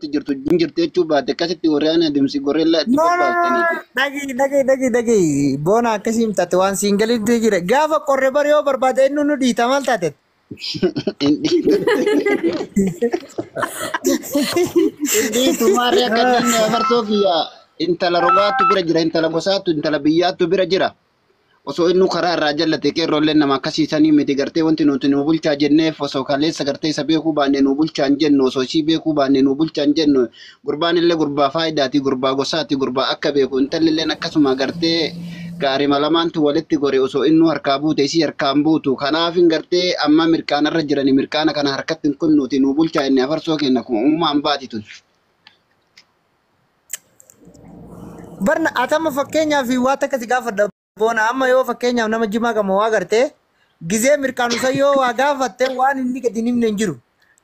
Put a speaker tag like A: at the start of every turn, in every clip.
A: Jirtu hin jirtu jechuu baate akkasitti warri ani adeemsi gorreellaa itti
B: No, no, no,
A: bobbaaftaniiti.
B: Dhagi, dhagi, dhagi, dhagi. Boona akkasii himtate waan siin galitti jira. Gaafa qorre bari yoo barbaade inni nu dhiita maal taate?
A: Inni maarree akka inni afarsoo kiyya intala rogaatu bira jira, intala gosaatu, intala biyyaatu bira jira. Osoo inni karaa irraa jallate qeerroolleen nama akkasiisanii miti gartee wanti nuti nu bulchaa jenneef osoo kaleessa gartee isa beekuu baanne nu bulchaa hin jennu, osoo ishii beekuu baanne nu bulchaa hin jennu. Gurbaan illee gurbaa faayidaati, gurbaa gosaati, gurbaa akka beeku, intalli illeen akkasuma gartee gaarima lamaantu walitti gore. Osoo inni harkaa buute isii harkaan buutu. Kanaaf hin gartee amma mirqaanarra jirani, mirqaana kana harkatti hin kunnuuti nu bulchaa inni afarsoo kenna kun uumaan baati tun.
B: Barna atama fakkeenyaaf waa takka si gaafadha boona. Amma yoo fakkeenyaaf nama jimaa qabu waa gartee gizee mirqaanusa yoo waa gaafatte waan inni gadi hin himne hin jiru.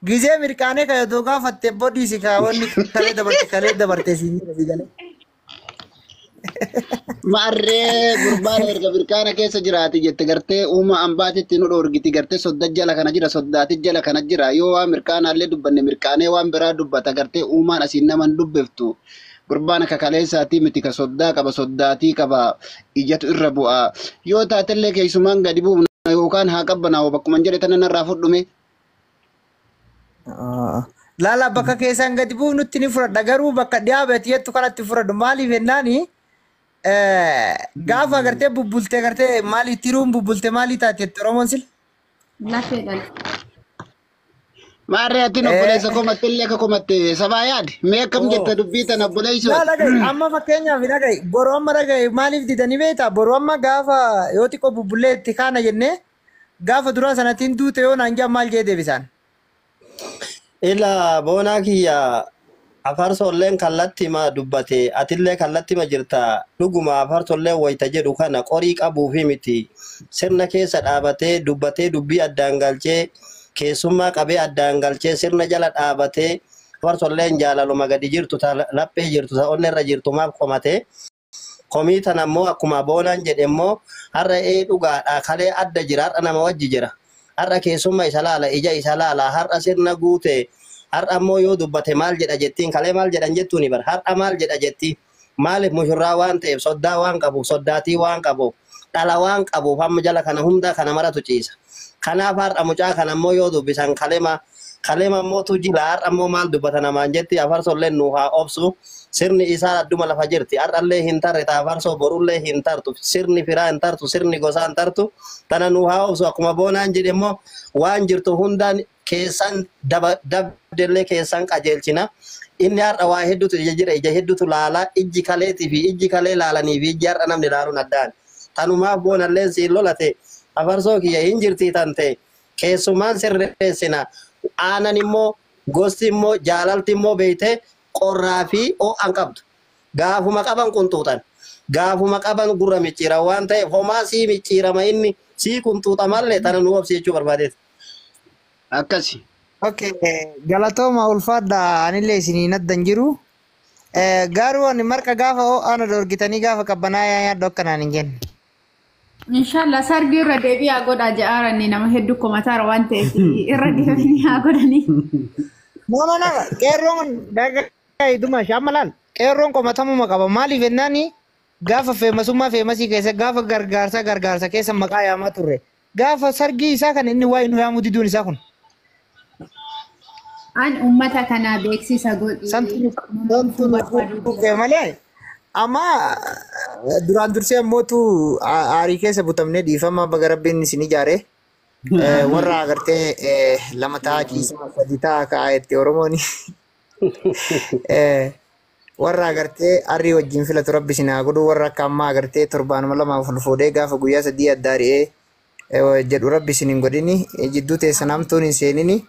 B: Gizee mirqaanee kan yoo gaafatte bodhiisi kaa wanni kalee dabarte kalee dabarte siin jedha galee.
A: Maarree gurbaan erga mirqaana keessa jiraate jette gartee uuma ambaatitti nu dhoorgiti, gartee sodda jala kana jira, soddaati jala kana jira. Yoo waan mirqaanaallee dubbanne mirqaanee waan biraa dubbata, gartee uumaan asiin naman dubbiftu. Gurbaan akka kaleessaatii miti, ka soddaa qaba, soddaatii qaba, ijatu irra bu'a. Yoo taatellee keessumaan gadi buufna yookaan haa qabbanaa'u bakkuma jedhe tana narraa fudhume.
B: Laala, bakka keessaan gadi buufnutti ni fudhadha, garuu bakka dhiyaabati jettu kanatti fudhadhu. Maaliif jennaani, gaafa gartee bubbultee gartee maali tiruun bubbulte maalii taate jette Oromoon sila?
C: Lafee dhala.
A: Maarree atiin obboleessa komatte illee akka komatte sabaa yaadi. Mee akkam jetta dubbii tana, obboleessoo?
B: Laa dhaga'i, amma fakkeenyaaf dhaga'i, boru amma dhaga'i, maaliif didanii beektaa? Boru amma gaafa yoo xiqqoo bubbullee itti kaana jennee gaafa duraa sanattiin duute yoo naan jedhan maal jee deebisaan?
D: Ila boonaa kiyya, afarsoolleen kallattima dubbate, atillee kallattima jirta. Dhuguma afarsoolleen wayita jedhu kana qorii qabuufi miti. Sirna keessa dhaabatee dubbatee, dubbii addaan galchee, keessummaa qabee addaan galchee, sirna jala dhaabatee, afarsoolleen jaalaluma gadi jirtu ta laphee jirtu ta onnee irra jirtu maaf komate. Komii tana immoo akkuma boonaan jedhe immoo har'a ee dhugaadha, kalee adda jira, har'a nama wajji jira. Har'a keessummaa isa laala, ija isa laala, har'a sirna guute. Har'a immoo yoo dubbate maal jedha jettiin, kalee maal jedhan jettuuni bara, har'a maal jedha jetti. Maaliif? Mushurraa waan ta'eef, soddaa waan qabuuf, soddaatii waan qabuuf, dhala waan qabuuf, amma jala kana hunda kana maratu ciisa. Kanaaf har'a mucaa kana immoo yoo dubbisan kalema kalema immoo jila, har'a immoo maal dubbata namaan jetti. Afarsolleen nu haa obsu. Sirni isaa adduma lafa jirti. Har'allee hin tarre ta afarsoo, borullee hin tartu. Sirni firaa hin tartu, sirni gosaa hin tartu. Tana nu haa obsu. Akkuma boonaan jedhe immoo waan jirtu hundaan keessan dabdellee keessan qajeelchina. Inni har'a waa hedduutu ija jira, ija hedduutu laalaa, ijji kaleetii fi ijji kalee laalanii fi ijji har'a namni laaluun addaan. Tanumaaf boonalleen siin lolate, afarsoo kiyya hin jirtii tante keessumaan sirreessina. Aanan immoo gosti immoo jaalalti immoo beeyte qorraa fi ho'an qabdu. Gaafuma qaban qunxuuxan. Gaafuma qaban gurra micciiran waan ta'eef homaa sii micciirama, inni sii qunxuuxamallee tana nu obsi jechuu barbaadeeti.
A: Akkasi.
B: Okay, galatooma, ulfaadha, anillee isiniin addan jiru. Garuu ani marqa gaafa ho'aan dorgitanii gaafa qabbanaa nyaadhu akkanaan hin jenne.
C: Inshallah sargii irra deebii haa godhaa ja'aaranni nama hedduu komataara waan ta'eef irra deebiin haa godhanii.
B: No, no, no, qeerroon dhaga'i dhuma amma laal, qeerroon qomatamuma qaba. Maaliif jennaani, gaafa feemasummaa feemasii keessa, gaafa gargaarsa gargaarsa keessa maqaa yaamaa turre. Gaafa sargii isaa kan inni waa'ee nu yaamuu diduun isaa kun.
C: An uummata kanaa beeksisa godhi.
B: Santu nu malee amma duraan dursee ammootu aarii keessa butamnee dhiifama, baga rabbiin isin ijaare. Warra agartee lama ta'a ciisaa sadi ta'a ka'a itti Oromoon. Warra agartee arrii wajjin filatu rabbi isin haa godhu. Warra akka ammaa agartee torbaanuma lamaaf ol fuudhee gaafa guyyaa 3 adda ari'ee jedhu rabbi isin hin godhini. Jidduu teessan hamtuun hin seenini.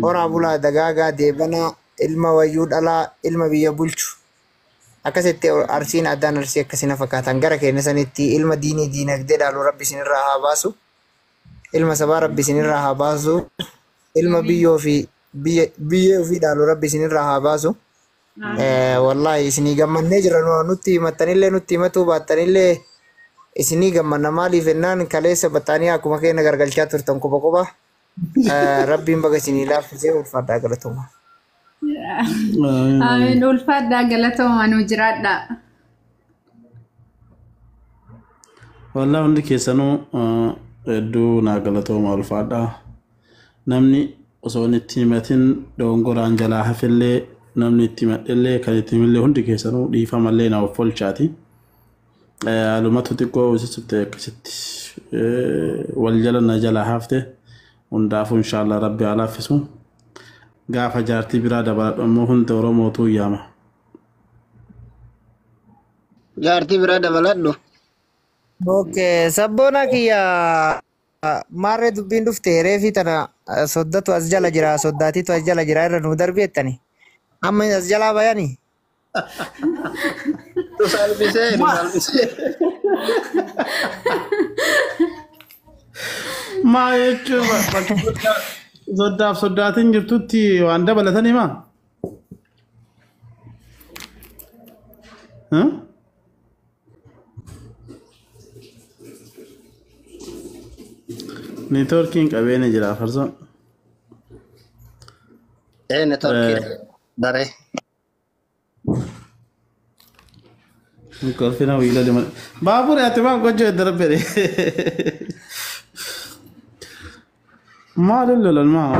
B: Horaa bulaa dagaagaa deebanaa, ilma wayyuu dhalaa, ilma biyya bulchu. Akkasitti Arsiin addaan Arsii akkasina fakkaatan gara keenya sanitti ilma diinii diinagdee dhaalu rabbi isinirraa haa baasu. Ilma sabaa rabbi isinirraa haa baasu. Ilma biyyoo fi biyyee ofii dhaalu rabbi isinirraa haa baasu. Wallaahi isinii gammannee jira, nutti himattanillee nutti himatuu baattanillee isinii gammanna. Maaliif jennaan, kaleessa baxaanii akkuma keenya gargalchaa turtan quba quba. Rabbiin baga isinii laaffisee, ulfaadhaa, galatooma.
E: Amiin.
C: Amiin ulfaadhaa galatoomaa nu jiraadhaa.
E: Wallaa hundi keessanuu hedduu naa galatooma ulfaadhaa. Namni osoo inni itti himatin dogongoraan jalaa hafellee namni itti himadhellee kan itti himillee hundi keessanuu dhiifamallee na of olchaati. Haalumatu xiqqoo sissifte akkasitti wal jala na jalaa hafte hundaafuu inshaallah rabbi haa laaffisu. Gaafa jaartii biraa dabaladhu ammoo hunda Oromootu yaama.
A: Jaartii biraa dabaladhu.
B: Okay, sabboona kiyya maarree dubbiin dhufte reefi tana soddatu as jala jira soddaatitu as jala jira irra nu darbi jettani. Amma as jalaa bayani.
A: Nu salphisee nu salphisee.
E: Maa jechuun bakka soddaaf soddaatiin jirtutti waan dabalatanii maa? Neetwoorkiin qabeenya jira farsoon.
D: Neetwoorkii daree.
E: Kolfina wiila deeman. Baabura ati maal gochuu edda rabbere. Maaliin lolan maa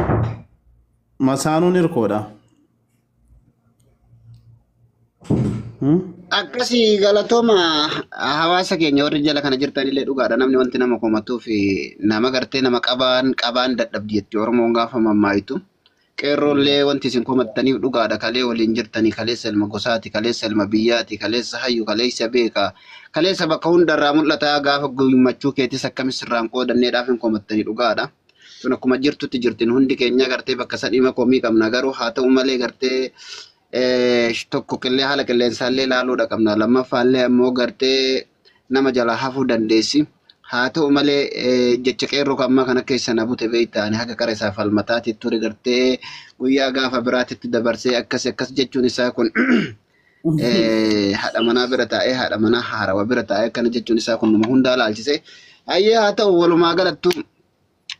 E: masaanuun hirkoodha.
A: Akkasii galatooma hawaasa keenya warri jala kana jirtanillee dhugaadha. Namni wanti nama komatuuf nama gartee nama qabaan qabaan dadhabdi jetti Oromoon gaafa mammaayitu. Qeerroollee wanti isin komattaniif dhugaadha. Kalee waliin jirtanii kaleessa ilma gosaati, kaleessa ilma biyyaati, kaleessa hayyu, kaleessa beeka. Kaleessa bakka hundarraa mul'ata gaafa gammachuu keetis akkamis sirraan qoodanneedhaaf hin komattanii dhugaadha. Sun akkuma jirtutti jirtin hundi keenya gartee bakka sadhima komii qabna garuu haa ta'u malee gartee tokko qillee haala qilleensaallee ilaaluudha qabna. Lammaffaallee ammoo gartee nama jalaa hafuu dandeessi. Haa ta'u malee jecha qeerroo ammaa kana keessa na bute beektaani haga qara isaa falmataatti ture gartee guyyaa gaafa biraatitti dabarsee akkas akkas jechuun isaa kun haadha manaa bira taa'ee haadha manaa haarawa bira taa'ee akkana jechuun isaa kun numa hundaa laalchise. Ayyee haa ta'u walumaa galattu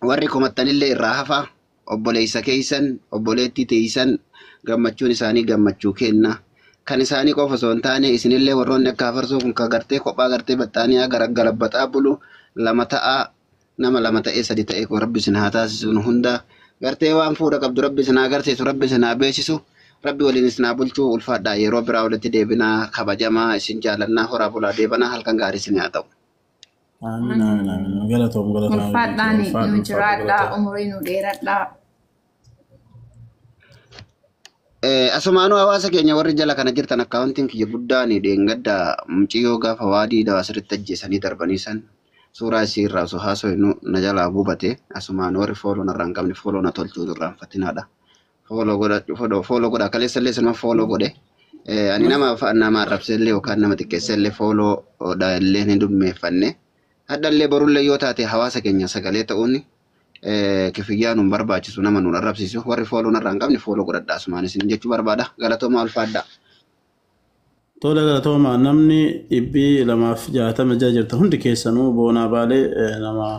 A: warri komattanillee irraa hafa obboleessa keessan obboleettii teessan gammachuun isaanii gammachuu kenna. Kan isaanii qofa osoo hin taane isinillee warroonni akka afarsoo kun ka gartee kophaa gartee baxxaanii garaggalabbaxaa bulu lama ta'aa nama lama ta'ee sadi ta'ee kun rabbi isin haa taasisu nu hunda gartee waan fuudha qabdu rabbi isin haa agarsiisu rabbi isin haa beeksisu rabbi waliin isin haa bulchuu ulfaadhaa yeroo biraa walitti deebinaa kabajamaa isin jaalannaa horaa bulaa deebanaa halkan gaarii isin haa ta'u.
E: Amiin amiin amiin. Galatoom galatoom.
C: Ulfaadhaan nu jiraadhaa umurii nu dheeradhaa.
A: Asumaanuu hawaasa keenya warri jala kana jirtan akkaawuntiin kiyya guddaan dheengadda muciyyoo gaafa waadii dawaa sirriitti ajjeesanii darbanii san suuraa isii irraa osoo haasofnu na jalaa gubate asumaan warri fooloo narraa hin qabne fooloo na tolchuu irraanfatinaadha. Fooloo godha fooloo godha kaleessa illee sinuma fooloo godhe. Ani nama nama arrabsellee yookaan nama xiqqeessellee fooloo illee hin dhummeeffanne. Haddallee borullee yoo taate hawaasa keenya sagalee ta'uun kifiyyaa nuun barbaachisu nama nuun arrabsiisu warri fooloo narraa hin qabne fooloo godhadha asumaan isin jechuu barbaada galatoomaa ulfaadha.
E: Tola galatooma namni 266 jirtan hundi keessanuu boonaa baalee nama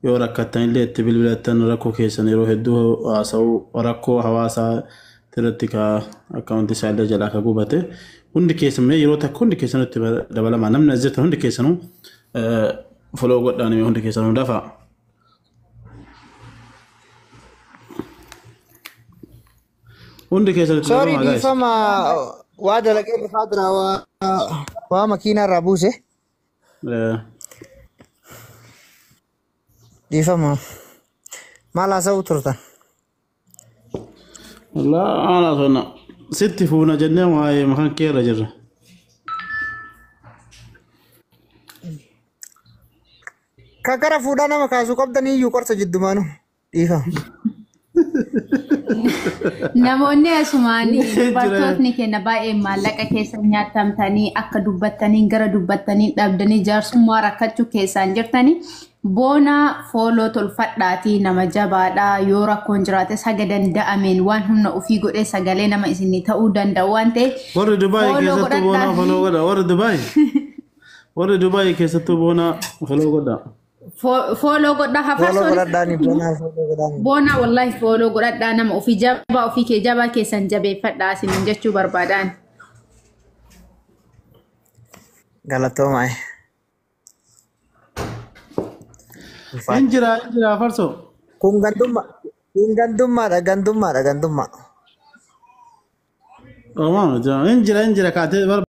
E: yoo rakkattanillee itti bilbilattan rakkoo keessan yeroo hedduu haasa'u rakkoo hawaasaa irratti ka akkaawunti isaallee jalaa ka gubate hundi keessan mee yeroo takka hundi keessanuu itti dabalamaa namni as jirtan hundi keessanuu foloo godhaan hundi keessanuu dafaa. Hundi keessan itti
B: Sorry
E: dabalamaa guys.
B: dhiifama waa dalagee dhufaa jira waa makiinaa irraa buuse. Dhiifama maal haasa'u turtan?
E: Wallaa haala sana sitti fuuna jennee waa'ee makan kee irra jirra.
B: Ka gara fuudhaa nama kaasuu qabdan iyyuu qorsa jiddumaanu dhiifama.
C: Namoonni asumaanii dubartootni keenya baay'ee maallaqa keessa nyaatamtanii akka dubbattanii gara dubbattanii dhabdanii jaarsummaa rakkachuu keessaan jirtanii boona fooloo tolfadhaatii nama jabaadhaa yoo rakkoon jiraate saga danda'ameen waan humna ofii godhee sagalee nama isinii ta'uu danda'u waan ta'eef
E: Warri Dubaay
C: fooloo
E: keessattuu boonaa
C: godhadhaa.
E: foloo godha. Warri Dubaay. Warri Dubaay keessattuu boonaa foloo godha.
C: Follow godhaa
B: Follow
C: hafarsoonis
B: godhadhaani boonaa follow godhaani.
C: Boonaa wallahi follow godhadhaa nama ofii jabaa ofii kee jabaa keessan jabeeffadhaa isiniin jechuu barbaadaan.
B: Galatoomaa.
E: Hin jira hin jira afarsoo.
B: Kun gandummaa kun gandummaadha gandummaadha gandummaa.
E: Oomaa miti hin jira hin jira kaatee.